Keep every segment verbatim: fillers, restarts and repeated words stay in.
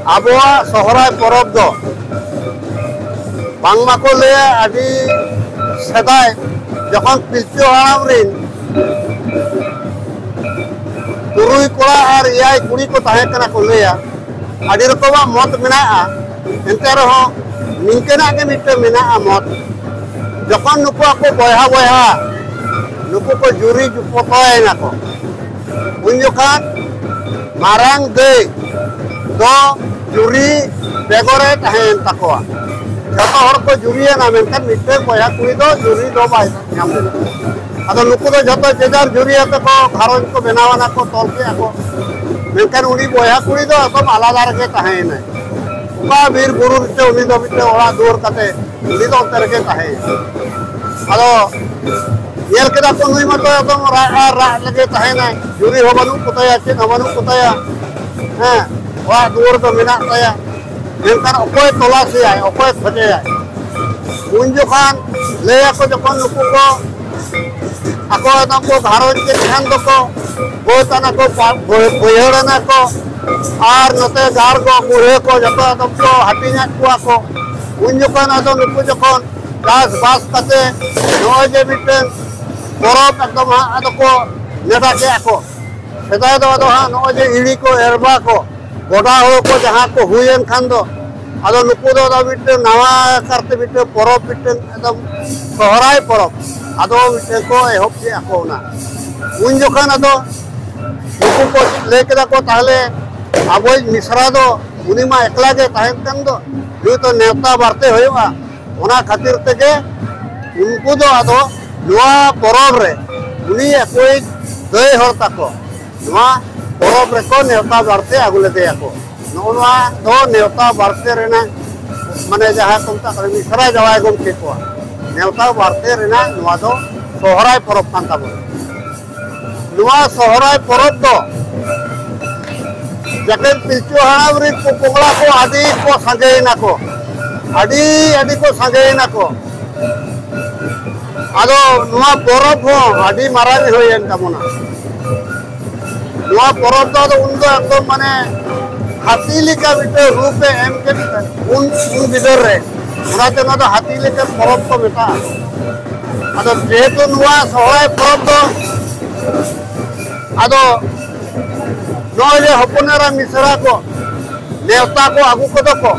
ᱟᱵᱚᱣᱟᱜ ᱥᱚᱦᱨᱟᱭ ᱯᱚᱨᱚᱵᱽ ᱫᱚ ᱵᱟᱝᱢᱟ ᱠᱚ ᱞᱟᱹᱭᱟ, ᱟᱹᱰᱤ ᱥᱮᱫᱟᱭ ᱡᱚᱠᱷᱚᱱ ᱯᱤᱞᱪᱩ ᱦᱟᱲᱟᱢ ᱨᱤᱱ ᱛᱩᱨᱩᱭ ᱠᱚᱲᱟ ᱟᱨ ᱮᱭᱟᱭ ᱠᱩᱲᱤ ᱠᱚ ᱛᱟᱦᱮᱸ ᱠᱟᱱᱟ ᱠᱚ ᱞᱟᱹᱭᱟ᱾ ᱟᱹᱰᱤ ᱨᱚᱠᱚᱢᱟᱜ ᱢᱚᱛ ᱢᱮᱱᱟᱜᱼᱟ, ᱮᱱᱛᱮ ᱨᱮᱦᱚᱸ ᱱᱤᱝᱠᱟᱹᱱᱟᱜ ᱜᱮ ᱢᱤᱫᱴᱟᱝ ᱢᱮᱱᱟᱜᱼᱟ ᱢᱚᱛ, ᱡᱚᱠᱷᱚᱱ ᱱᱩᱠᱩ ᱟᱠᱚ ᱵᱚᱭᱦᱟ ᱵᱚᱭᱦᱟ ᱱᱩᱠᱩ ᱠᱚ ᱡᱩᱨᱤ ᱡᱩᱯᱚᱛᱚᱭᱮᱱᱟ ᱠᱚ, ᱩᱱ ᱡᱚᱠᱷᱟᱱ ᱢᱟᱨᱟᱝ ᱫᱟᱹᱭ ᱫᱚ ᱡᱩᱨᱤ ᱵᱮᱜᱚᱨᱮ ᱛᱟᱦᱮᱸᱭᱮᱱ ᱛᱟᱠᱚᱣᱟ᱾ ᱡᱚᱛᱚ ᱦᱚᱲ ᱠᱚ ᱡᱩᱨᱤᱭᱮᱱᱟ, ᱢᱮᱱᱠᱷᱟᱱ ᱢᱤᱫᱴᱟᱝ ᱵᱚᱭᱦᱟ ᱠᱩᱲᱤ ᱫᱚ ᱡᱩᱨᱤ ᱫᱚ ᱵᱟᱭ ᱧᱟᱢ ᱞᱮᱫᱟ᱾ ᱟᱫᱚ ᱱᱩᱠᱩ ᱫᱚ ᱡᱚᱛᱚ ᱡᱮᱡᱟᱨ ᱡᱩᱨᱤ ᱟᱛᱮ ᱠᱚ ᱜᱷᱟᱨᱚᱸᱡᱽ ᱠᱚ ᱵᱮᱱᱟᱣ ᱮᱱᱟ ᱠᱚ, ᱛᱚᱞ ᱠᱮᱫᱼᱟ ᱠᱚ᱾ ᱢᱮᱱᱠᱷᱟᱱ ᱩᱱᱤ ᱵᱚᱭᱦᱟ ᱠᱩᱲᱤ ᱫᱚ ᱮᱠᱫᱚᱢ ᱟᱞᱟᱫᱟ ᱨᱮᱜᱮ ᱛᱟᱦᱮᱸᱭᱮᱱᱟᱭ᱾ ᱚᱠᱟ ᱵᱤᱨ ᱵᱩᱨᱩ ᱨᱮᱪᱚ ᱩᱱᱤ ᱫᱚ ᱢᱤᱫᱴᱟᱝ ᱚᱲᱟᱜ ᱫᱩᱣᱟᱹᱨ ᱠᱟᱛᱮ ᱩᱱᱤ ᱫᱚ ᱚᱱᱛᱮ ᱨᱮᱜᱮ ᱛᱟᱦᱮᱸᱭᱮᱱᱟᱭ᱾ ᱟᱫᱚ ᱧᱮᱞ ᱠᱮᱫᱟ ᱠᱚ, ᱱᱩᱭ ᱢᱟᱛᱚ ᱮᱠᱫᱚᱢ ᱨᱟᱜ ᱟᱨ ᱨᱟᱜ ᱞᱮᱜᱮ ᱛᱟᱦᱮᱸᱭᱮᱱᱟᱭ, ᱡᱩᱨᱤ ᱦᱚᱸ ᱵᱟᱹᱱᱩᱜ ᱠᱚᱛᱟᱭᱟ, ᱪᱮᱫ ᱦᱚᱸ ᱵᱟᱹᱱᱩᱜ ᱠᱚᱛᱟᱭᱟ᱾ ᱦᱮᱸ, ᱚᱲᱟᱜ ᱫᱩᱣᱟᱹᱨ ᱫᱚ ᱢᱮᱱᱟᱜ ᱛᱟᱭᱟ, ᱢᱮᱱᱠᱷᱟᱱ ᱚᱠᱚᱭ ᱛᱚᱞᱟᱥᱮᱭᱟᱭ, ᱚᱠᱚᱭ ᱠᱷᱚᱡᱮᱭᱟᱭ? ᱩᱱ ᱡᱚᱠᱷᱟᱱ ᱞᱟᱹᱭᱟᱠᱚ, ᱡᱚᱠᱷᱚᱱ ᱱᱩᱠᱩ ᱠᱚ ᱟᱠᱚ ᱮᱠᱫᱚᱢ ᱠᱚ ᱜᱷᱟᱨᱚᱸᱡᱽ ᱠᱮᱫ ᱠᱷᱟᱱ ᱫᱚᱠᱚ ᱵᱟᱹᱫᱽ ᱟᱱᱟ ᱠᱚ, ᱵᱟᱹ-, ᱵᱟᱹᱭᱦᱟᱹᱲ ᱟᱱᱟ ᱠᱚ, ᱟᱨ ᱱᱚᱛᱮ ᱜᱟᱲ ᱠᱚ, ᱵᱩᱲᱦᱟᱹ ᱠᱚ ᱡᱚᱛᱚ ᱮᱠᱫᱚᱢ ᱠᱚ ᱦᱟᱹᱴᱤᱧᱟᱫ ᱠᱚᱣᱟ ᱠᱚ᱾ ᱩᱱ ᱡᱚᱠᱷᱚᱱ ᱟᱫᱚ ᱱᱩᱠᱩ ᱡᱚᱠᱷᱚᱱ ᱪᱟᱥᱵᱟᱥ ᱠᱟᱛᱮ ᱱᱚᱜᱼᱚᱭ ᱡᱮ ᱢᱤᱫᱴᱮᱱ ᱯᱚᱨᱚᱵᱽ ᱮᱠᱫᱚᱢ ᱦᱟᱸᱜ ᱟᱫᱚ ᱠᱚ ᱱᱮᱰᱟ ᱠᱮᱜᱼᱟ ᱠᱚ᱾ ᱥᱮᱫᱟᱭ ᱫᱚ ᱟᱫᱚ ᱦᱟᱸᱜ ᱱᱚᱜᱼᱚᱭ ᱡᱮ ᱤᱲᱤ ᱠᱚ ᱮᱨᱵᱟ ᱠᱚ, ᱜᱚᱰᱟ ᱦᱩᱲᱩ ᱠᱚ ᱡᱟᱦᱟᱸ ᱠᱚ ᱦᱩᱭᱮᱱ ᱠᱷᱟᱱ ᱫᱚ, ᱟᱫᱚ ᱱᱩᱠᱩ ᱫᱚ ᱟᱫᱚ ᱢᱤᱫᱴᱮᱱ ᱱᱟᱣᱟ ᱠᱟᱨᱛᱮ ᱢᱤᱫᱴᱮᱱ ᱯᱚᱨᱚᱵᱽ, ᱢᱤᱫᱴᱮᱱ ᱮᱠᱫᱚᱢ ᱥᱚᱦᱨᱟᱭ ᱯᱚᱨᱚᱵᱽ ᱟᱫᱚ ᱢᱤᱫᱴᱮᱱ ᱠᱚ ᱮᱦᱚᱵ ᱠᱮᱜᱼᱟ ᱠᱚ ᱚᱱᱟ᱾ ᱩᱱ ᱡᱚᱠᱷᱚᱱ ᱟᱫᱚ ᱱᱩᱠᱩ ᱠᱚ ᱞᱟᱹᱭ ᱠᱮᱫᱟ ᱠᱚ, ᱛᱟᱦᱚᱞᱮ ᱟᱵᱚᱭᱤᱡ ᱢᱤᱥᱨᱟ ᱫᱚ ᱩᱱᱤ ᱢᱟ ᱮᱠᱞᱟ ᱜᱮ ᱛᱟᱦᱮᱱ ᱠᱟᱱ ᱫᱚ, ᱱᱩᱭ ᱫᱚ ᱱᱮᱣᱛᱟ ᱵᱟᱨᱛᱮ ᱦᱩᱭᱩᱜᱼᱟ᱾ ᱚᱱᱟ ᱠᱷᱟᱹᱛᱤᱨ ᱛᱮᱜᱮ ᱩᱱᱠᱩ ᱫᱚ ᱟᱫᱚ ᱱᱚᱣᱟ ᱯᱚᱨᱚᱵᱽ ᱨᱮ ᱩᱱᱤ ᱟᱠᱚᱭᱤᱡ ᱫᱟᱹᱭ ᱦᱚᱲ ᱛᱟᱠᱚ ᱱᱚᱣᱟ ᱯᱚᱨᱚᱵᱽ ᱨᱮᱠᱚ ᱱᱮᱣᱛᱟ ᱵᱟᱨᱛᱮ ᱟᱹᱜᱩ ᱞᱮᱫᱮᱭᱟᱠᱚ᱾ ᱱᱚᱜᱼᱚ ᱱᱚᱣᱟ ᱫᱚ ᱱᱮᱣᱛᱟ ᱵᱟᱨᱛᱮ ᱨᱮᱱᱟᱜ, ᱢᱟᱱᱮ, ᱡᱟᱦᱟᱸ ᱠᱚ ᱢᱮᱛᱟᱜ ᱠᱟᱱᱟ ᱢᱤᱥᱨᱟ ᱡᱟᱶᱟᱭ ᱜᱚᱢᱠᱮ ᱠᱚᱣᱟᱜ ᱱᱮᱣᱛᱟ ᱵᱟᱨᱛᱮ ᱨᱮᱱᱟᱜ ᱱᱚᱣᱟ ᱫᱚ ᱥᱚᱦᱨᱟᱭ ᱯᱚᱨᱚᱵᱽ ᱠᱟᱱ ᱛᱟᱵᱚᱱᱟ᱾ ᱱᱚᱣᱟ ᱥᱚᱦᱨᱟᱭ ᱯᱚᱨᱚᱵᱽ ᱫᱚ ᱡᱟᱠᱮᱛ ᱯᱤᱞᱪᱩ ᱦᱟᱲᱟᱢ ᱨᱤᱱ ᱯᱚᱯᱚᱝᱲᱟ ᱠᱚ ᱟᱹᱰᱤ ᱠᱚ ᱥᱟᱸᱜᱮᱭᱮᱱᱟ ᱠᱚ, ᱟᱹᱰᱤ, ᱟᱹᱰᱤ ᱠᱚ ᱥᱟᱸᱜᱮᱭᱮᱱᱟ ᱠᱚ᱾ ᱟᱫᱚ ᱱᱚᱣᱟ ᱯᱚᱨᱚᱵᱽ ᱦᱚᱸ ᱟᱹᱰᱤ ᱢᱟᱨᱟᱝ ᱦᱩᱭᱮᱱ ᱛᱟᱵᱚᱱᱟ᱾ ᱱᱚᱣᱟ ᱯᱚᱨᱚᱵᱽ ᱫᱚ ᱟᱫᱚ ᱩᱱᱫᱚ ᱮᱠᱫᱚᱢ, ᱢᱟᱱᱮ, ᱦᱟᱹᱛᱤ ᱞᱮᱠᱟ ᱢᱤᱫᱴᱟᱝ ᱨᱩᱯ ᱮ ᱮᱢ ᱠᱮᱫ ᱩᱱ ᱩᱱ ᱵᱤᱫᱟᱹᱞ ᱨᱮ᱾ ᱚᱱᱟᱛᱮ ᱱᱚᱣᱟ ᱫᱚ ᱦᱟᱹᱛᱤ ᱞᱮᱠᱟᱱ ᱯᱚᱨᱚᱵᱽ ᱠᱚ ᱢᱮᱛᱟᱜᱼᱟ᱾ ᱟᱫᱚ ᱡᱮᱦᱮᱛᱩ ᱱᱚᱣᱟ ᱥᱚᱦᱨᱟᱭ ᱯᱚᱨᱚᱵᱽ ᱫᱚ ᱟᱫᱚ ᱱᱚᱜᱼᱚᱭ ᱡᱮ ᱦᱚᱯᱚᱱ ᱮᱨᱟ ᱢᱤᱥᱨᱟ ᱠᱚ ᱱᱮᱣᱛᱟ ᱠᱚ ᱟᱹᱜᱩ ᱠᱚᱫᱚ ᱠᱚ,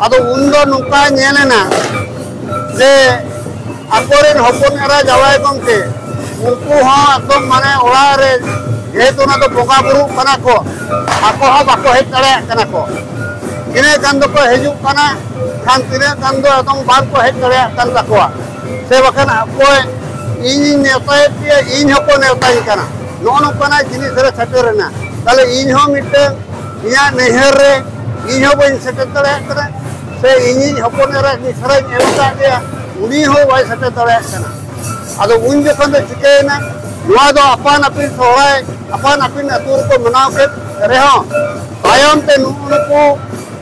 ᱟᱫᱚ ᱩᱱᱫᱚ ᱱᱚᱝᱠᱟ ᱧᱮᱞ ᱮᱱᱟ ᱡᱮ ᱟᱠᱚᱨᱮᱱ ᱦᱚᱯᱚᱱ ᱮᱨᱟ ᱡᱟᱶᱟᱭ ᱜᱚᱢᱠᱮ ᱩᱱᱠᱩ ᱦᱚᱸ ᱮᱠᱫᱚᱢ ᱢᱟᱱᱮ ᱚᱲᱟᱜ ᱨᱮ ᱡᱮᱦᱮᱛᱩ ᱚᱱᱟ ᱫᱚ ᱵᱚᱸᱜᱟ ᱵᱩᱨᱩᱜ ᱠᱟᱱᱟ ᱠᱚ, ᱟᱠᱚ ᱦᱚᱸ ᱵᱟᱠᱚ ᱦᱮᱡ ᱫᱟᱲᱮᱭᱟᱜ ᱠᱟᱱᱟ ᱠᱚ᱾ ᱛᱤᱱᱟᱹᱜ ᱜᱟᱱ ᱫᱚᱠᱚ ᱦᱤᱡᱩᱜ ᱠᱟᱱᱟ ᱠᱷᱟᱱ ᱛᱤᱱᱟᱹᱜ ᱜᱟᱱ ᱫᱚ ᱮᱠᱫᱚᱢ ᱵᱟᱝ ᱠᱚ ᱦᱮᱡ ᱫᱟᱲᱮᱭᱟᱜ ᱠᱟᱱ ᱛᱟᱠᱚᱣᱟ᱾ ᱥᱮ ᱵᱟᱠᱷᱟᱱ ᱚᱠᱚᱭ ᱤᱧᱤᱧ ᱱᱮᱣᱛᱟᱭᱮᱫ ᱯᱮᱭᱟ, ᱤᱧ ᱦᱚᱸᱠᱚ ᱱᱮᱣᱛᱟᱧ ᱠᱟᱱᱟ, ᱱᱚᱜᱼᱚ ᱱᱚᱝᱠᱟᱱᱟᱜ ᱡᱤᱱᱤᱥ ᱨᱮ ᱥᱮᱴᱮᱨ ᱮᱱᱟ᱾ ᱛᱟᱦᱞᱮ ᱤᱧ ᱦᱚᱸ ᱢᱤᱫᱴᱟᱝ ᱤᱧᱟᱹᱜ ᱱᱟᱹᱭᱦᱟᱹᱨ ᱨᱮ ᱤᱧ ᱦᱚᱸ ᱵᱟᱹᱧ ᱥᱮᱴᱮᱨ ᱫᱟᱲᱮᱭᱟᱜ ᱠᱟᱱᱟ, ᱥᱮ ᱤᱧᱤᱡ ᱦᱚᱯᱚᱱ ᱮᱨᱟ ᱢᱤᱥᱨᱟᱧ ᱮᱢ ᱟᱠᱟᱫᱮᱭᱟ, ᱩᱱᱤ ᱦᱚᱸ ᱵᱟᱭ ᱥᱮᱴᱮᱨ ᱫᱟᱲᱮᱭᱟᱜ ᱠᱟᱱᱟ᱾ ᱟᱫᱚ ᱩᱱ ᱡᱚᱠᱷᱚᱱ ᱫᱚ ᱪᱤᱠᱟᱹᱭᱮᱱᱟ, ᱱᱚᱣᱟ ᱫᱚ ᱟᱯᱟᱱ ᱟᱹᱯᱤᱱ ᱥᱚᱦᱨᱟᱭ ᱟᱯᱟᱱ ᱟᱹᱯᱤᱱ ᱟᱹᱛᱩ ᱨᱮᱠᱚ ᱢᱟᱱᱟᱣ ᱠᱮᱫ ᱨᱮᱦᱚᱸ, ᱛᱟᱭᱚᱢ ᱛᱮ ᱱᱩᱜᱼᱩ ᱱᱩᱠᱩ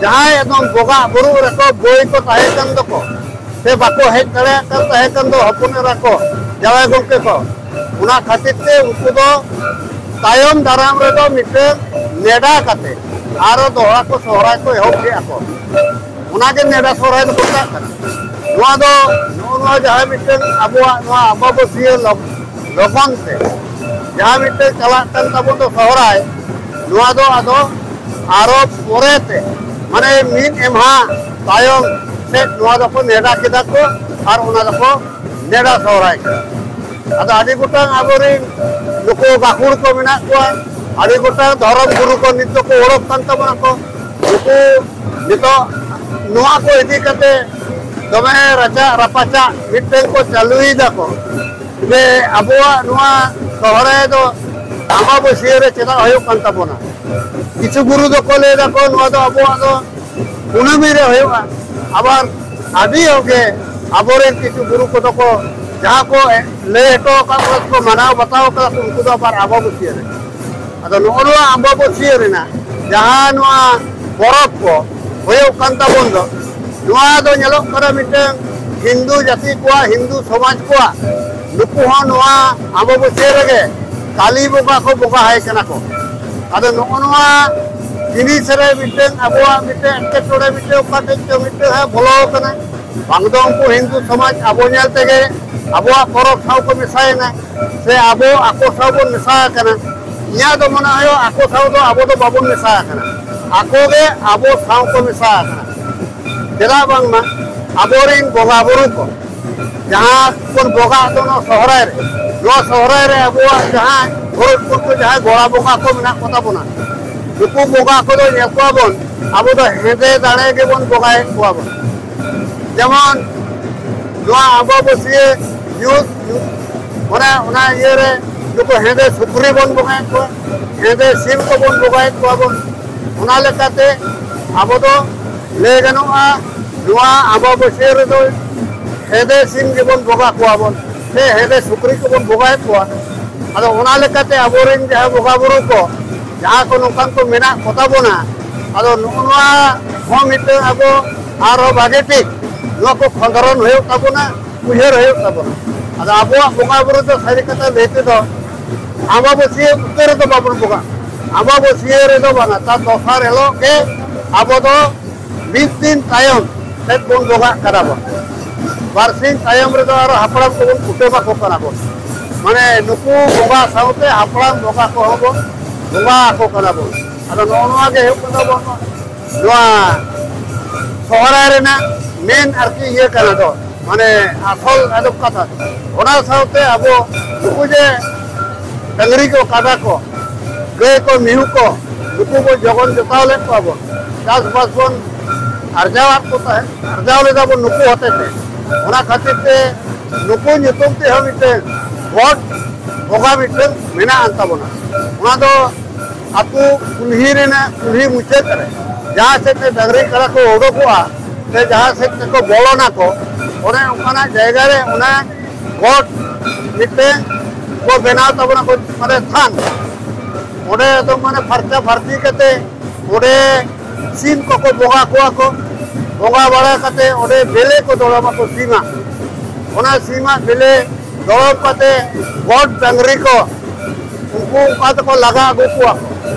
ᱡᱟᱦᱟᱸᱭ ᱮᱠᱫᱚᱢ ᱵᱚᱸᱜᱟ ᱵᱩᱨᱩ ᱨᱮᱠᱚ ᱵᱳᱭ ᱠᱚ ᱛᱟᱦᱮᱸ ᱠᱟᱱ ᱫᱚᱠᱚ, ᱥᱮ ᱵᱟᱠᱚ ᱦᱮᱡ ᱫᱟᱲᱮᱭᱟᱜ ᱠᱟᱱ ᱛᱟᱦᱮᱸ ᱠᱟᱱ ᱫᱚ ᱦᱚᱯᱚᱱ ᱮᱨᱟ ᱠᱚ, ᱡᱟᱶᱟᱭ ᱜᱚᱢᱠᱮ ᱠᱚ, ᱚᱱᱟ ᱠᱷᱟᱹᱛᱤᱨ ᱛᱮ ᱩᱱᱠᱩ ᱫᱚ ᱛᱟᱭᱚᱢ ᱫᱟᱨᱟᱢ ᱨᱮᱫᱚ ᱢᱤᱫᱴᱟᱝ ᱱᱮᱰᱟ ᱠᱟᱛᱮ ᱟᱨᱚ ᱫᱚᱦᱲᱟ ᱠᱚ ᱥᱚᱦᱨᱟᱭ ᱠᱚ ᱮᱦᱚᱵ ᱠᱮᱫᱼᱟ ᱠᱚ᱾ ᱚᱱᱟᱜᱮ ᱱᱮᱰᱟ ᱥᱚᱦᱨᱟᱭ ᱫᱚᱠᱚ ᱢᱮᱛᱟᱜ ᱠᱟᱱᱟ᱾ ᱱᱚᱣᱟ ᱫᱚ ᱱᱚᱜᱼᱚ ᱱᱚᱣᱟ ᱡᱟᱦᱟᱸ ᱢᱤᱫᱴᱟᱝ ᱟᱵᱚᱣᱟᱜ ᱱᱚᱣᱟ ᱟᱢᱵᱟᱵᱟᱹᱥᱭᱟᱹ ᱞᱚᱜ-, ᱞᱚᱜᱚᱱ ᱛᱮ ᱡᱟᱦᱟᱸ ᱢᱤᱫᱴᱟᱝ ᱪᱟᱞᱟᱜ ᱠᱟᱱ ᱛᱟᱵᱚᱱ ᱫᱚ ᱥᱚᱦᱨᱟᱭ, ᱱᱚᱣᱟ ᱫᱚ ᱟᱫᱚ ᱟᱨᱚ ᱯᱚᱨᱮᱛᱮ, ᱢᱟᱱᱮ ᱢᱤᱫ ᱮᱢᱦᱟ ᱛᱟᱭᱚᱢ ᱥᱮᱫ ᱱᱚᱣᱟ ᱫᱚᱠᱚ ᱱᱮᱰᱟ ᱠᱮᱫᱟ ᱠᱚ ᱟᱨ ᱚᱱᱟ ᱫᱚᱠᱚ ᱱᱮᱰᱟ ᱥᱚᱦᱨᱟᱭ ᱠᱮᱫᱟ᱾ ᱟᱫᱚ ᱟᱹᱰᱤ ᱜᱚᱴᱟᱝ ᱟᱵᱚᱨᱮᱱ ᱱᱩᱠᱩ ᱜᱟᱹᱠᱷᱩᱲ ᱠᱚ ᱢᱮᱱᱟᱜ ᱠᱚᱣᱟ, ᱟᱹᱰᱤ ᱜᱚᱴᱟᱝ ᱫᱷᱚᱨᱚᱢ ᱜᱩᱨᱩ ᱠᱚ ᱱᱤᱛ ᱫᱚᱠᱚ ᱚᱰᱚᱠ ᱠᱟᱱ ᱛᱟᱵᱚᱱᱟ ᱠᱚ᱾ ᱱᱩᱠᱩ ᱱᱤᱛᱚᱜ ᱱᱚᱣᱟ ᱠᱚ ᱤᱫᱤ ᱠᱟᱛᱮ ᱫᱚᱢᱮ ᱨᱟᱪᱟᱜ ᱨᱟᱯᱟᱪᱟᱜ ᱢᱤᱫᱴᱮᱱ ᱠᱚ ᱪᱟᱹᱞᱩᱭᱮᱫᱟ ᱠᱚ᱾ ᱡᱮ ᱟᱵᱚᱣᱟᱜ ᱱᱚᱣᱟ ᱥᱚᱦᱨᱟᱭ ᱫᱚ ᱟᱢᱵᱟᱵᱟᱹᱥᱭᱟᱹ ᱨᱮ ᱪᱮᱫᱟᱜ ᱦᱩᱭᱩᱜ ᱠᱟᱱ ᱛᱟᱵᱚᱱᱟ? ᱠᱤᱪᱷᱩ ᱜᱩᱨᱩ ᱫᱚᱠᱚ ᱞᱟᱹᱭ ᱫᱟᱠᱚ ᱱᱚᱣᱟ ᱫᱚ ᱟᱵᱚᱣᱟᱜ ᱫᱚ ᱠᱩᱱᱟᱹᱢᱤ ᱨᱮ ᱦᱩᱭᱩᱜᱼᱟ᱾ ᱟᱵᱟᱨ ᱟᱹᱰᱤ ᱦᱚᱲ ᱜᱮ ᱟᱵᱚᱨᱮᱱ ᱠᱤᱪᱷᱩ ᱜᱩᱨᱩ ᱠᱚᱫᱚ ᱠᱚ ᱡᱟᱦᱟᱸ ᱠᱚ ᱞᱟᱹᱭ ᱦᱚᱴᱚ ᱟᱠᱟᱫ ᱵᱚᱱᱟ, ᱠᱚ ᱢᱟᱱᱟᱣ ᱵᱟᱛᱟᱣ ᱠᱟᱫᱟ ᱠᱚ, ᱩᱱᱠᱩ ᱫᱚ ᱟᱵᱟᱨ ᱟᱢᱵᱟᱵᱟᱹᱥᱭᱟᱹ ᱨᱮ᱾ ᱟᱫᱚ ᱱᱚᱜᱼᱚ ᱱᱚᱣᱟ ᱟᱢᱵᱟᱵᱟᱹᱥᱭᱟᱹ ᱨᱮᱱᱟᱜ ᱡᱟᱦᱟᱸ ᱱᱚᱣᱟ ᱯᱚᱨᱚᱵᱽ ᱠᱚ ᱦᱩᱭᱩᱜ ᱠᱟᱱ ᱛᱟᱵᱚᱱ ᱫᱚ, ᱱᱚᱣᱟ ᱫᱚ ᱧᱮᱞᱚᱜ ᱠᱟᱱᱟ ᱢᱤᱫᱴᱟᱝ ᱦᱤᱱᱫᱩ ᱡᱟᱹᱛᱤ ᱠᱚᱣᱟᱜ, ᱦᱤᱱᱫᱩ ᱥᱚᱢᱟᱡᱽ ᱠᱚᱣᱟᱜ, ᱱᱩᱠᱩ ᱦᱚᱸ ᱱᱚᱣᱟ ᱟᱢᱵᱟᱵᱟᱹᱥᱭᱟᱹ ᱨᱮᱜᱮ ᱠᱟᱞᱤ ᱵᱚᱸᱜᱟ ᱠᱚ ᱵᱚᱸᱜᱟ ᱟᱭ ᱠᱟᱱᱟ ᱠᱚ᱾ ᱟᱫᱚ ᱱᱚᱜᱼᱚ ᱱᱚᱣᱟ ᱡᱤᱱᱤᱥ ᱨᱮ ᱢᱤᱫᱴᱟᱝ ᱟᱵᱚᱣᱟᱜ ᱢᱤᱫᱴᱟᱝ ᱮᱴᱠᱮᱴᱚᱬᱮ ᱢᱤᱫᱴᱟᱝ ᱚᱠᱟ ᱴᱷᱮᱡ ᱪᱚ ᱢᱤᱫᱴᱟᱝ ᱦᱟᱸᱜ ᱵᱚᱞᱚ ᱟᱠᱟᱱᱟ᱾ ᱵᱟᱝ ᱫᱚ ᱩᱱᱠᱩ ᱦᱤᱱᱫᱩ ᱥᱚᱢᱟᱡᱽ ᱟᱵᱚ ᱧᱮᱞ ᱛᱮᱜᱮ ᱟᱵᱚᱣᱟᱜ ᱯᱚᱨᱚᱵᱽ ᱥᱟᱶ ᱠᱚ ᱢᱮᱥᱟᱭᱮᱱᱟ, ᱥᱮ ᱟᱵᱚ ᱟᱠᱚ ᱥᱟᱶ ᱵᱚᱱ ᱢᱮᱥᱟ ᱟᱠᱟᱱᱟ᱾ ᱤᱧᱟᱹᱜ ᱫᱚ ᱢᱚᱱᱮ ᱦᱩᱭᱩᱜᱼᱟ ᱟᱠᱚ ᱥᱟᱶ ᱫᱚ ᱟᱵᱚ ᱫᱚ ᱵᱟᱵᱚᱱ ᱢᱮᱥᱟ ᱟᱠᱟᱱᱟ, ᱟᱠᱚ ᱜᱮ ᱟᱵᱚ ᱥᱟᱶ ᱠᱚ ᱢᱮᱥᱟ ᱟᱠᱟᱱᱟ᱾ ᱪᱮᱫᱟᱜ ᱵᱟᱝᱢᱟ ᱟᱵᱚᱨᱮᱱ ᱵᱚᱸᱜᱟ ᱵᱩᱨᱩ ᱠᱚ ᱡᱟᱦᱟᱸ ᱵᱚᱱ ᱵᱚᱸᱜᱟᱜ ᱫᱚ ᱱᱚᱣᱟ ᱥᱚᱦᱨᱟᱭ ᱨᱮ, ᱱᱚᱣᱟ ᱥᱚᱦᱨᱟᱭ ᱨᱮ ᱟᱵᱚᱣᱟᱜ ᱡᱟᱦᱟᱸ ᱜᱷᱚᱨᱚᱡᱽ ᱠᱚᱨᱮ ᱡᱟᱦᱟᱸᱭ ᱜᱚᱲᱟ ᱵᱚᱸᱜᱟ ᱠᱚ ᱢᱮᱱᱟᱜ ᱠᱚᱛᱟ ᱵᱚᱱᱟ, ᱱᱩᱠᱩ ᱵᱚᱸᱜᱟ ᱠᱚᱫᱚ ᱧᱮᱞ ᱠᱚᱣᱟ ᱵᱚᱱ, ᱟᱵᱚ ᱫᱚ ᱦᱮᱸᱫᱮ ᱫᱟᱲᱮ ᱜᱮᱵᱚᱱ ᱵᱚᱸᱜᱟᱭᱮᱫ ᱠᱚᱣᱟ ᱵᱚᱱ᱾ ᱡᱮᱢᱚᱱ ᱱᱚᱣᱟ ᱟᱢᱵᱟᱵᱟᱹᱥᱭᱟᱹ ᱧᱩᱛ, ᱢᱟᱱᱮ ᱚᱱᱟ ᱤᱭᱟᱹᱨᱮ ᱱᱩᱠᱩ ᱦᱮᱸᱫᱮ ᱥᱩᱠᱨᱤ ᱵᱚᱱ ᱵᱚᱸᱜᱟᱭᱮᱫ ᱠᱚᱣᱟ, ᱦᱮᱸᱫᱮ ᱥᱤᱢ ᱠᱚᱵᱚᱱ ᱵᱚᱸᱜᱟᱭᱮᱫ ᱠᱚᱣᱟ ᱵᱚᱱ᱾ ᱚᱱᱟ ᱞᱮᱠᱟᱛᱮ ᱟᱵᱚ ᱫᱚ ᱞᱟᱹᱭ ᱜᱟᱱᱚᱜᱼᱟ, ᱱᱚᱣᱟ ᱟᱢᱵᱟᱵᱟᱹᱥᱭᱟᱹ ᱨᱮᱫᱚ ᱦᱮᱸᱫᱮ ᱥᱤᱢ ᱜᱮᱵᱚᱱ ᱵᱚᱸᱜᱟ ᱠᱚᱣᱟ ᱵᱚᱱ, ᱥᱮ ᱦᱮᱸᱫᱮ ᱥᱩᱠᱨᱤ ᱠᱚᱵᱚᱱ ᱵᱚᱸᱜᱟᱭᱮᱫ ᱠᱚᱣᱟ᱾ ᱟᱫᱚ ᱚᱱᱟ ᱞᱮᱠᱟᱛᱮ ᱟᱵᱚᱨᱮᱱ ᱡᱟᱦᱟᱸ ᱵᱚᱸᱜᱟ ᱵᱩᱨᱩ ᱠᱚ, ᱡᱟᱦᱟᱸ ᱠᱚ ᱱᱚᱝᱠᱟᱱ ᱠᱚ ᱢᱮᱱᱟᱜ ᱠᱚᱛᱟ ᱵᱚᱱᱟ, ᱟᱫᱚ ᱱᱚᱜᱼᱚ ᱱᱚᱣᱟ ᱦᱚᱸ ᱢᱤᱫᱴᱟᱝ ᱟᱵᱚ ᱟᱨᱦᱚᱸ ᱵᱷᱟᱜᱮ ᱴᱷᱤᱠ ᱱᱚᱣᱟ ᱠᱚ ᱠᱷᱚᱸᱫᱽᱨᱚᱱ ᱦᱩᱭᱩᱜ ᱛᱟᱵᱚᱱᱟ, ᱩᱭᱦᱟᱹᱨ ᱦᱩᱭᱩᱜ ᱛᱟᱵᱚᱱᱟ᱾ ᱟᱫᱚ ᱟᱵᱚᱣᱟᱜ ᱵᱚᱸᱜᱟ ᱵᱩᱨᱩ ᱫᱚ ᱥᱟᱹᱨᱤ ᱠᱟᱛᱷᱟ ᱞᱟᱹᱭ ᱛᱮᱫᱚ ᱟᱢᱵᱟᱵᱟᱹᱥᱭᱟᱹ ᱩᱛᱟᱹᱨ ᱨᱮᱫᱚ ᱵᱟᱵᱚᱱ ᱵᱚᱸᱜᱟᱜᱼᱟ᱾ ᱟᱢᱵᱟᱵᱟᱹᱥᱭᱟᱹ ᱨᱮᱫᱚ ᱵᱟᱝᱟ, ᱛᱟᱨ ᱫᱚᱥᱟᱨ ᱦᱤᱞᱳᱜ ᱜᱮ ᱟᱵᱚ ᱫᱚ ᱢᱤᱫ ᱫᱤᱱ ᱛᱟᱭᱚᱢ ᱥᱮᱫ ᱵᱚᱱ ᱵᱚᱸᱜᱟᱜ ᱠᱟᱱᱟ ᱵᱚᱱ᱾ ᱵᱟᱨᱥᱤᱧ ᱛᱟᱭᱚᱢ ᱨᱮᱫᱚ ᱟᱨᱚ ᱦᱟᱯᱲᱟᱢ ᱠᱚᱵᱚᱱ ᱠᱩᱴᱟᱹᱢ ᱟᱠᱚ ᱠᱟᱱᱟ ᱵᱚᱱ᱾ ᱢᱟᱱᱮ ᱱᱩᱠᱩ ᱵᱚᱸᱜᱟ ᱥᱟᱶᱛᱮ ᱦᱟᱯᱲᱟᱢ ᱵᱚᱸᱜᱟ ᱠᱚᱦᱚᱸ ᱵᱚᱱ ᱵᱚᱸᱜᱟ ᱟᱠᱚ ᱠᱟᱱᱟ ᱵᱚᱱ᱾ ᱟᱫᱚ ᱱᱚᱜᱼᱚ ᱱᱚᱣᱟ ᱜᱮ ᱦᱩᱭᱩᱜ ᱠᱟᱱ ᱛᱟᱵᱚᱱ ᱱᱚᱣᱟ ᱥᱚᱦᱨᱟᱭ ᱨᱮᱱᱟᱜ ᱢᱮᱱ ᱟᱨᱠᱤ ᱤᱭᱟᱹ ᱠᱟᱱᱟ ᱫᱚ, ᱢᱟᱱᱮ ᱟᱥᱚᱞ ᱟᱫᱚ ᱠᱟᱛᱷᱟ᱾ ᱚᱱᱟ ᱥᱟᱶᱛᱮ ᱟᱵᱚ ᱱᱩᱠᱩ ᱡᱮ ᱰᱟᱹᱝᱨᱤ ᱠᱚ, ᱠᱟᱰᱟ ᱠᱚ, ᱜᱟᱹᱭ ᱠᱚ, ᱢᱤᱦᱩ ᱠᱚ, ᱱᱩᱠᱩ ᱵᱚᱱ ᱡᱚᱜᱚᱱ ᱡᱚᱛᱟᱣ ᱞᱮᱫ ᱠᱚᱣᱟ ᱵᱚᱱ, ᱪᱟᱥᱵᱟᱥ ᱵᱚᱱ ᱟᱨᱡᱟᱣᱟᱫ ᱠᱚ ᱛᱟᱦᱮᱸᱫ, ᱟᱨᱡᱟᱣ ᱞᱮᱫᱟ ᱵᱚᱱ ᱱᱩᱠᱩ ᱦᱚᱛᱮ ᱛᱮ᱾ ᱚᱱᱟ ᱠᱷᱟᱹᱛᱤᱨ ᱛᱮ ᱱᱩᱠᱩ ᱧᱩᱛᱩᱢ ᱛᱮᱦᱚᱸ ᱢᱤᱫᱴᱮᱱ ᱜᱚᱰ ᱵᱚᱸᱜᱟ ᱢᱤᱫᱴᱮᱱ ᱢᱮᱱᱟᱜ ᱟᱱ ᱛᱟᱵᱚᱱᱟ᱾ ᱚᱱᱟ ᱫᱚ ᱟᱹᱛᱩ ᱠᱩᱞᱦᱤ ᱨᱮᱱᱟᱜ ᱠᱩᱞᱦᱤ ᱢᱩᱪᱟᱹᱫ ᱨᱮ ᱡᱟᱦᱟᱸ ᱥᱮᱫ ᱛᱮ ᱰᱟᱹᱝᱨᱤ ᱠᱟᱰᱟ ᱠᱚ ᱩᱰᱩᱠᱚᱜᱼᱟ, ᱥᱮ ᱡᱟᱦᱟᱸ ᱥᱮᱫ ᱛᱮᱠᱚ ᱵᱚᱞᱚᱱᱟ ᱠᱚ, ᱚᱱᱮ ᱚᱱᱠᱟᱱᱟᱜ ᱡᱟᱭᱜᱟ ᱨᱮ ᱚᱱᱟ ᱜᱚᱰ ᱢᱤᱫᱴᱮᱱ ᱠᱚ ᱵᱮᱱᱟᱣ ᱛᱟᱵᱚᱱᱟ ᱠᱚ, ᱢᱟᱱᱮ ᱛᱷᱟᱱ᱾ ᱚᱸᱰᱮ ᱫᱚ ᱢᱟᱱᱮ ᱯᱷᱟᱨᱪᱟ ᱯᱷᱟᱨᱪᱤ ᱠᱟᱛᱮ ᱚᱸᱰᱮ ᱥᱤᱢ ᱠᱚᱠᱚ ᱵᱚᱸᱜᱟ ᱠᱚᱣᱟ ᱠᱚ᱾ ᱵᱚᱸᱜᱟ ᱵᱟᱲᱟ ᱠᱟᱛᱮ ᱚᱸᱰᱮ ᱵᱮᱞᱮ ᱠᱚ ᱫᱚᱲᱚᱢᱟᱠᱚ ᱥᱤᱢᱟᱜ᱾ ᱚᱱᱟ ᱥᱤᱢᱟᱜ ᱵᱮᱞᱮ ᱫᱚᱲᱚᱢ ᱠᱟᱛᱮ ᱜᱚᱰ ᱰᱟᱹᱝᱨᱤ ᱠᱚ ᱩᱱᱠᱩ ᱚᱱᱠᱟ ᱛᱮᱠᱚ ᱞᱟᱜᱟ ᱟᱹᱜᱩ ᱠᱚᱣᱟ᱾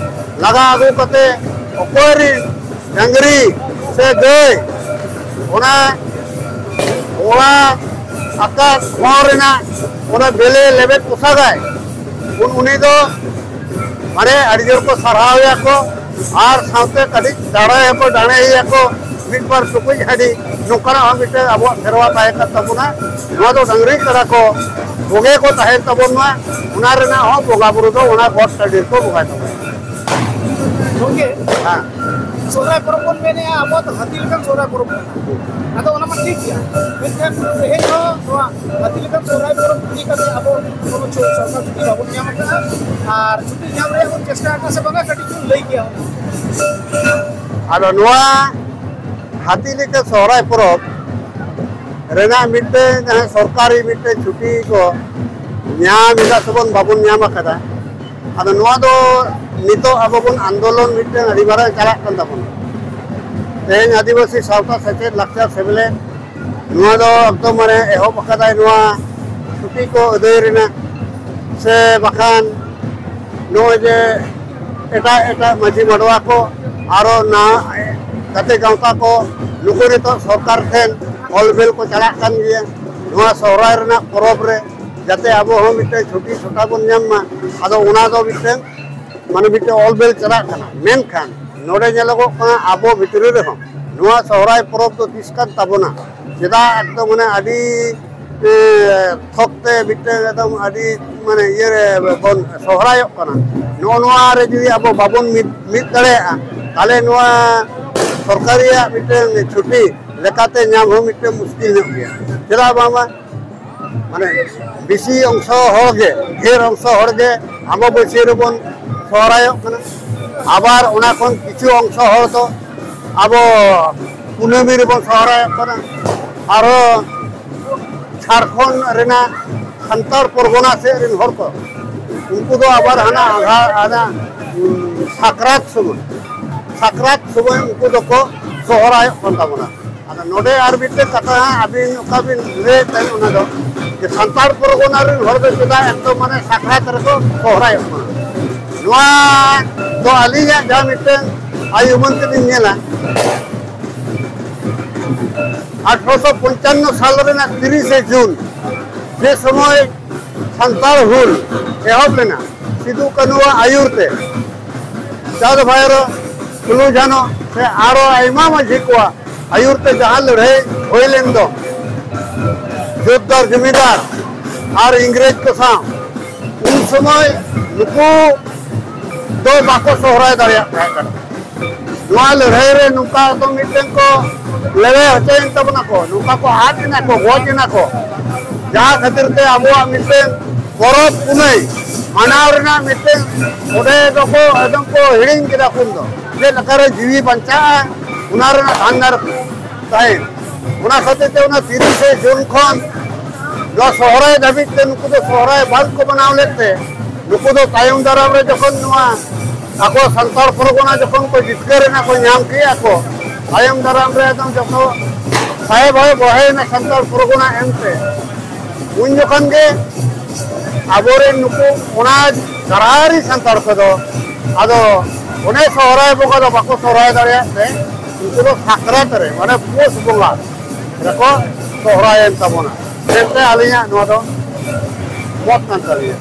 ᱞᱟᱜᱟ ᱟᱹᱜᱩ ᱠᱟᱛᱮ ᱚᱠᱚᱭ ᱨᱤᱱ ᱰᱟᱹᱝᱨᱤ ᱥᱮ ᱜᱟᱹᱭ ᱚᱱᱟ ᱚᱲᱟᱜ ᱟᱠᱟᱫ ᱦᱚᱲ ᱨᱮᱱᱟᱜ ᱚᱱᱟ ᱵᱮᱞᱮ ᱞᱮᱵᱮᱫ ᱯᱚᱥᱟᱜᱟᱭ, ᱩᱱ ᱩᱱᱤ ᱫᱚ ᱢᱟᱱᱮ ᱟᱹᱰᱤ ᱡᱳᱨ ᱠᱚ ᱥᱟᱨᱦᱟᱣᱮᱭᱟ ᱠᱚ᱾ ᱟᱨ ᱥᱟᱶᱛᱮ ᱠᱟᱹᱴᱤᱡ ᱫᱟᱲᱮ ᱦᱚᱸᱠᱚ ᱫᱟᱲᱮᱭᱮᱭᱟ ᱠᱚ, ᱢᱤᱫ ᱵᱟᱨ ᱴᱩᱠᱩᱡ ᱦᱟᱺᱰᱤ, ᱱᱚᱝᱠᱟᱱᱟᱜ ᱦᱚᱸ ᱢᱤᱫᱴᱮᱱ ᱟᱵᱚᱣᱟᱜ ᱥᱮᱨᱣᱟ ᱛᱟᱦᱮᱸ ᱠᱟᱱ ᱛᱟᱵᱚᱱᱟ᱾ ᱱᱚᱣᱟ ᱫᱚ ᱰᱟᱹᱝᱨᱤ ᱠᱟᱰᱟ ᱠᱚ ᱵᱩᱜᱤ ᱠᱚ ᱛᱟᱦᱮᱱ ᱛᱟᱵᱚᱱ ᱢᱟ, ᱚᱱᱟ ᱨᱮᱱᱟᱜ ᱦᱚᱸ ᱵᱚᱸᱜᱟ ᱵᱩᱨᱩ ᱫᱚ ᱚᱱᱟ ᱜᱚᱴ ᱴᱟᱺᱰᱤ ᱨᱮᱠᱚ ᱵᱚᱸᱜᱟᱭ ᱛᱟᱵᱚᱱᱟ᱾ ᱜᱚᱢᱠᱮ, ᱦᱮᱸ᱾ ᱥᱚᱦᱨᱟᱭ ᱯᱚᱨᱚᱵᱽ ᱵᱚᱱ ᱢᱮᱱᱮᱫᱼᱟ, ᱟᱵᱚᱣᱟᱜ ᱫᱚ ᱦᱟᱹᱛᱤ ᱞᱮᱠᱟᱱ ᱥᱚᱦᱨᱟᱭ ᱯᱚᱨᱚᱵᱽ ᱠᱟᱱᱟ᱾ ᱟᱫᱚ ᱚᱱᱟ ᱢᱟ ᱴᱷᱤᱠ ᱜᱮᱭᱟ, ᱢᱮᱱᱠᱷᱟᱱ ᱛᱮᱦᱮᱧ ᱦᱚᱸ ᱱᱚᱣᱟ ᱦᱟᱹᱛᱤ ᱞᱮᱠᱟᱱ ᱥᱚᱦᱨᱟᱭ ᱯᱚᱨᱚᱵᱽ ᱤᱫᱤ ᱠᱟᱛᱮ ᱟᱵᱚ ᱠᱳᱱᱳ ᱪᱷᱩ- ᱥᱚᱨᱠᱟᱨ ᱪᱷᱩᱴᱤ ᱵᱟᱵᱚᱱ ᱧᱟᱢ ᱟᱠᱟᱫᱼᱟ᱾ ᱟᱨ ᱪᱷᱩᱴᱤ ᱧᱟᱢ ᱨᱮᱭᱟᱜ ᱵᱚᱱ ᱪᱮᱥᱴᱟ ᱟᱠᱟᱫ ᱥᱮ ᱵᱟᱝᱟ, ᱠᱟᱹᱴᱤᱡ ᱵᱚᱱ ᱞᱟᱹᱭ ᱠᱮᱭᱟ ᱚᱱᱟ᱾ ᱟᱫᱚ ᱱᱚᱣᱟ ᱦᱟᱹᱛᱤ ᱞᱮᱠᱟᱱ ᱥᱚᱦᱨᱟᱭ ᱯᱚᱨᱚᱵᱽ ᱨᱮᱱᱟᱜ ᱢᱤᱫᱴᱮᱱ ᱡᱟᱦᱟᱸ ᱥᱚᱨᱠᱟᱨᱤ ᱢᱤᱫᱴᱮᱱ ᱪᱷᱩᱴᱤ ᱠᱚ ᱧᱟᱢ ᱮᱫᱟ ᱥᱮᱵᱚᱱ ᱵᱟᱵᱚᱱ ᱧᱟᱢ ᱟᱠᱟᱫᱟ᱾ ᱟᱫᱚ ᱱᱚᱣᱟ ᱫᱚ ᱱᱤᱛᱚᱜ ᱟᱵᱚ ᱵᱚᱱ ᱟᱱᱫᱳᱞᱚᱱ ᱢᱤᱫᱴᱮᱱ ᱟᱹᱰᱤ ᱢᱟᱨᱟᱝ ᱪᱟᱞᱟᱜ ᱠᱟᱱ ᱛᱟᱵᱚᱱᱟ᱾ ᱛᱮᱦᱮᱧ ᱟᱹᱫᱤᱵᱟᱹᱥᱤ ᱥᱟᱶᱛᱟ ᱥᱮᱪᱮᱫ ᱞᱟᱠᱪᱟᱨ ᱥᱮᱢᱞᱮᱫ ᱱᱚᱣᱟ ᱫᱚ ᱮᱠᱫᱚᱢ ᱢᱟᱱᱮ ᱮᱦᱚᱵ ᱟᱠᱟᱫᱟᱭ ᱱᱚᱣᱟ ᱪᱷᱩᱴᱤ ᱠᱚ ᱟᱹᱫᱟᱹᱭ ᱨᱮᱱᱟᱜ, ᱥᱮ ᱵᱟᱠᱷᱟᱱ ᱱᱚᱜᱼᱚᱭ ᱡᱮ ᱮᱴᱟᱜ ᱮᱴᱟᱜ ᱢᱟᱹᱡᱷᱤ ᱢᱟᱰᱣᱟ ᱠᱚ ᱟᱨᱚ ᱱᱟ ᱜᱟᱛᱮ ᱜᱟᱶᱛᱟ ᱠᱚ ᱱᱩᱠᱩ ᱱᱤᱛᱚᱜ ᱥᱚᱨᱠᱟᱨ ᱴᱷᱮᱱ ᱚᱞ ᱵᱮᱞ ᱠᱚ ᱪᱟᱞᱟᱜ ᱠᱟᱱ ᱜᱮᱭᱟ ᱱᱚᱣᱟ ᱥᱚᱦᱨᱟᱭ ᱨᱮᱱᱟᱜ ᱯᱚᱨᱚᱵᱽ ᱨᱮ, ᱡᱟᱛᱮ ᱟᱵᱚ ᱦᱚᱸ ᱢᱤᱫᱴᱮᱱ ᱪᱷᱩᱴᱤ ᱪᱷᱚᱴᱟ ᱵᱚᱱ ᱧᱟᱢ ᱢᱟ᱾ ᱟᱫᱚ ᱚᱱᱟ ᱫᱚ ᱢᱤᱫᱴᱮᱱ ᱢᱟᱱᱮ ᱢᱤᱫᱴᱮᱱ ᱚᱞ ᱵᱮᱞ ᱪᱟᱞᱟᱜ ᱠᱟᱱᱟ, ᱢᱮᱱᱠᱷᱟᱱ ᱱᱚᱰᱮ ᱧᱮᱞᱚᱜᱚᱜ ᱠᱟᱱᱟ ᱟᱵᱚ ᱵᱷᱤᱛᱨᱤ ᱨᱮᱦᱚᱸ ᱱᱚᱣᱟ ᱥᱚᱦᱨᱟᱭ ᱯᱚᱨᱚᱵᱽ ᱫᱚ ᱛᱤᱥ ᱠᱟᱱ ᱛᱟᱵᱚᱱᱟ? ᱪᱮᱫᱟᱜ ᱮᱠᱫᱚᱢ ᱢᱟᱱᱮ ᱟᱹᱰᱤ ᱮ, ᱛᱷᱚᱠ ᱛᱮ ᱢᱤᱫᱴᱮᱱ ᱮᱠᱫᱚᱢ ᱟᱹᱰᱤ ᱢᱟᱱᱮ ᱤᱭᱟᱹ ᱨᱮ ᱵᱚᱱ ᱥᱚᱦᱨᱟᱭᱚᱜ ᱠᱟᱱᱟ᱾ ᱱᱚᱜᱼᱚ ᱱᱚᱣᱟ ᱨᱮ ᱡᱩᱫᱤ ᱟᱵᱚ ᱵᱟᱵᱚᱱ ᱢᱤᱫ ᱢᱤᱫ ᱫᱟᱲᱮᱭᱟᱜᱼᱟ, ᱛᱟᱦᱚᱞᱮ ᱱᱚᱣᱟ ᱥᱚᱨᱠᱟᱨᱤᱭᱟᱜ ᱢᱤᱫᱴᱮᱱ ᱪᱷᱩᱴᱤ ᱞᱮᱠᱟᱛᱮ ᱧᱟᱢ ᱦᱚᱸ ᱢᱤᱫᱴᱮᱱ ᱢᱩᱥᱠᱤᱞ ᱧᱚᱜ ᱜᱮᱭᱟ᱾ ᱪᱮᱫᱟᱜ ᱵᱟᱝᱢᱟ ᱢᱟᱱᱮ ᱵᱮᱥᱤ ᱚᱝᱥᱚ ᱦᱚᱲ ᱜᱮ, ᱰᱷᱮᱨ ᱚᱝᱥᱚ ᱦᱚᱲ ᱜᱮ ᱟᱢᱵᱟᱵᱟᱹᱥᱭᱟᱹ ᱨᱮᱵᱚᱱ ᱥᱚᱦᱨᱟᱭᱚᱜ ᱠᱟᱱᱟ, ᱟᱵᱟᱨ ᱚᱱᱟ ᱠᱷᱚᱱ ᱠᱤᱪᱷᱩ ᱚᱝᱥᱚ ᱦᱚᱲ ᱫᱚ ᱟᱵᱚ ᱠᱩᱱᱟᱹᱢᱤ ᱨᱮᱵᱚᱱ ᱥᱚᱦᱨᱟᱭᱚᱜ ᱠᱟᱱᱟ᱾ ᱟᱨᱚ ᱡᱷᱟᱲᱠᱷᱚᱸᱰ ᱨᱮᱱᱟᱜ ᱥᱟᱱᱛᱟᱲ ᱯᱚᱨᱜᱚᱱᱟ ᱥᱮᱫ ᱨᱮᱱ ᱦᱚᱲ ᱠᱚ, ᱩᱱᱠᱩ ᱫᱚ ᱟᱵᱟᱨ ᱦᱟᱱᱟ ᱟᱸᱜᱷᱟᱲ, ᱦᱟᱱᱟ ᱩᱸ, ᱥᱟᱠᱨᱟᱛ ᱥᱚᱢᱚᱭ, ᱥᱟᱠᱨᱟᱛ ᱥᱚᱢᱚᱭ ᱩᱱᱠᱩ ᱫᱚᱠᱚ ᱥᱚᱦᱨᱟᱭᱚᱜ ᱠᱟᱱ ᱛᱟᱵᱚᱱᱟ᱾ ᱟᱫᱚ ᱱᱚᱰᱮ ᱟᱨ ᱢᱤᱫᱴᱮᱱ ᱠᱟᱛᱷᱟ ᱦᱟᱸᱜ ᱟᱹᱵᱤᱱ ᱚᱠᱟ ᱵᱤᱱ ᱞᱟᱹᱭᱮᱫ ᱛᱟᱦᱮᱸᱫ, ᱚᱱᱟ ᱫᱚ ᱡᱮ ᱥᱟᱱᱛᱟᱲ ᱯᱚᱨᱜᱚᱱᱟ ᱨᱮᱱ ᱦᱚᱲ ᱫᱚ ᱪᱮᱫᱟᱜ ᱮᱠᱫᱚᱢ ᱢᱟᱱᱮ ᱥᱟᱠᱨᱟᱛ ᱨᱮᱠᱚ ᱥᱚᱦᱨᱟᱭᱚᱜ ᱠᱟᱱᱟ? ᱱᱚᱣᱟ ᱫᱚ ᱟᱹᱞᱤᱧᱟᱜ ᱡᱟᱦᱟᱸ ᱢᱤᱫᱴᱮᱱ ᱟᱭ ᱩᱢᱟᱹᱱ ᱛᱮᱵᱤᱱ ᱧᱮᱞᱟ, ᱟᱴᱷᱨᱚᱥᱚ ᱯᱚᱧᱪᱟᱱᱱᱚ ᱥᱟᱞ ᱨᱮᱱᱟᱜ ᱛᱤᱨᱤᱥᱮ ᱡᱩᱱ, ᱡᱮ ᱥᱚᱢᱚᱭ ᱥᱟᱱᱛᱟᱲ ᱦᱩᱞ ᱮᱦᱚᱵ ᱞᱮᱱᱟ, ᱥᱤᱫᱩ ᱠᱟᱹᱱᱩᱣᱟᱜ ᱟᱹᱭᱩᱨ ᱛᱮ, ᱪᱟᱸᱫ ᱵᱷᱟᱭᱨᱚ, ᱯᱷᱩᱞᱩ ᱡᱷᱟᱱᱚ ᱥᱮ ᱟᱨᱚ ᱟᱭᱢᱟ ᱢᱟᱹᱡᱷᱤ ᱠᱚᱣᱟᱜ ᱟᱹᱭᱩᱨ ᱛᱮ ᱡᱟᱦᱟᱸ ᱞᱟᱹᱲᱦᱟᱹᱭ ᱦᱩᱭ ᱞᱮᱱ ᱫᱚ, ᱡᱳᱛᱫᱟᱨ ᱡᱚᱢᱤᱫᱟᱨ ᱟᱨ ᱤᱝᱨᱮᱡᱽ ᱠᱚ ᱥᱟᱶ, ᱩᱱ ᱥᱚᱢᱚᱭ ᱱᱩᱠᱩ ᱫᱚ ᱵᱟᱠᱚ ᱥᱚᱦᱨᱟᱭ ᱫᱟᱲᱮᱭᱟᱜ ᱛᱟᱦᱮᱸ ᱠᱟᱱᱟ᱾ ᱱᱚᱣᱟ ᱞᱟᱹᱲᱦᱟᱹᱭ ᱨᱮ ᱱᱚᱝᱠᱟ ᱮᱠᱫᱚᱢ ᱢᱤᱫᱴᱮᱱ ᱠᱚ ᱞᱮᱲᱮ ᱦᱚᱪᱚᱭᱮᱱ ᱛᱟᱵᱚᱱᱟ ᱠᱚ, ᱱᱚᱝᱠᱟ ᱠᱚ ᱟᱫ ᱮᱱᱟ ᱠᱚ, ᱜᱚᱡ ᱮᱱᱟ ᱠᱚ, ᱡᱟᱦᱟᱸ ᱠᱷᱟᱹᱛᱤᱨ ᱛᱮ ᱟᱵᱚᱣᱟᱜ ᱢᱤᱫᱴᱮᱱ ᱯᱚᱨᱚᱵᱽ ᱯᱩᱱᱟᱹᱭ ᱢᱟᱱᱟᱣ ᱨᱮᱱᱟᱜ ᱢᱤᱫᱴᱮᱱ, ᱚᱸᱰᱮ ᱫᱚᱠᱚ ᱮᱠᱫᱚᱢ ᱠᱚ ᱦᱤᱲᱤᱧ ᱠᱮᱫᱟ ᱠᱚ᱾ ᱩᱱ ᱫᱚ ᱪᱮᱫ ᱞᱮᱠᱟᱨᱮ ᱡᱤᱣᱤ ᱵᱟᱧᱪᱟᱜᱼᱟ, ᱚᱱᱟ ᱨᱮᱱᱟᱜ ᱫᱷᱟᱱᱫᱟ ᱨᱮ ᱛᱟᱦᱮᱸ᱾ ᱚᱱᱟ ᱠᱷᱟᱹᱛᱤᱨ ᱛᱮ ᱚᱱᱟ ᱛᱤᱨᱤᱥᱮ ᱡᱩᱱ ᱠᱷᱚᱱ ᱱᱚᱣᱟ ᱥᱚᱦᱨᱟᱭ ᱫᱷᱟᱹᱵᱤᱡ ᱛᱮ ᱱᱩᱠᱩ ᱫᱚ ᱥᱚᱦᱨᱟᱭ ᱵᱟᱝ ᱠᱚ ᱢᱟᱱᱟᱣ ᱞᱮᱫ ᱛᱮ, ᱱᱩᱠᱩ ᱫᱚ ᱛᱟᱭᱚᱢ ᱫᱟᱨᱟᱢ ᱨᱮ ᱡᱚᱠᱷᱚᱱ ᱱᱚᱣᱟ ᱟᱠᱚ ᱥᱟᱱᱛᱟᱲ ᱯᱚᱨᱜᱚᱱᱟ ᱡᱚᱠᱷᱚᱱ ᱠᱚ ᱡᱤᱛᱠᱟᱹᱨ ᱮᱱᱟ ᱠᱚ, ᱧᱟᱢ ᱠᱮᱜᱼᱟ ᱠᱚ, ᱛᱟᱭᱚᱢ ᱫᱟᱨᱟᱢ ᱨᱮ ᱮᱠᱫᱚᱢ ᱡᱚᱛᱚ ᱥᱟᱦᱮᱵ ᱦᱚᱭ ᱵᱚᱦᱮᱭᱮᱱᱟ ᱥᱟᱱᱛᱟᱲ ᱯᱚᱨᱜᱚᱱᱟ ᱮᱱᱛᱮ, ᱩᱱ ᱡᱚᱠᱷᱚᱱ ᱜᱮ ᱟᱵᱚᱨᱮᱱ ᱱᱩᱠᱩ ᱚᱱᱟ ᱜᱟᱨᱟᱨᱤ ᱥᱟᱱᱛᱟᱲ ᱠᱚᱫᱚ ᱟᱫᱚ ᱚᱱᱮ ᱥᱚᱦᱨᱟᱭ ᱵᱚᱸᱜᱟ ᱫᱚ ᱵᱟᱠᱚ ᱥᱚᱦᱨᱟᱭ ᱫᱟᱲᱮᱭᱟᱜ ᱛᱮ, ᱩᱱᱠᱩ ᱫᱚ ᱥᱟᱠᱨᱟᱛ ᱨᱮ, ᱢᱟᱱᱮ ᱯᱩᱥ ᱵᱚᱸᱜᱟ ᱨᱮᱠᱚ ᱥᱚᱦᱨᱟᱭᱮᱱ ᱛᱟᱵᱚᱱᱟ ᱢᱮᱱᱛᱮ ᱟᱹᱞᱤᱧᱟᱜ ᱱᱚᱣᱟ ᱫᱚ ᱢᱚᱛ ᱠᱟᱱ ᱛᱟᱹᱞᱤᱧᱟ᱾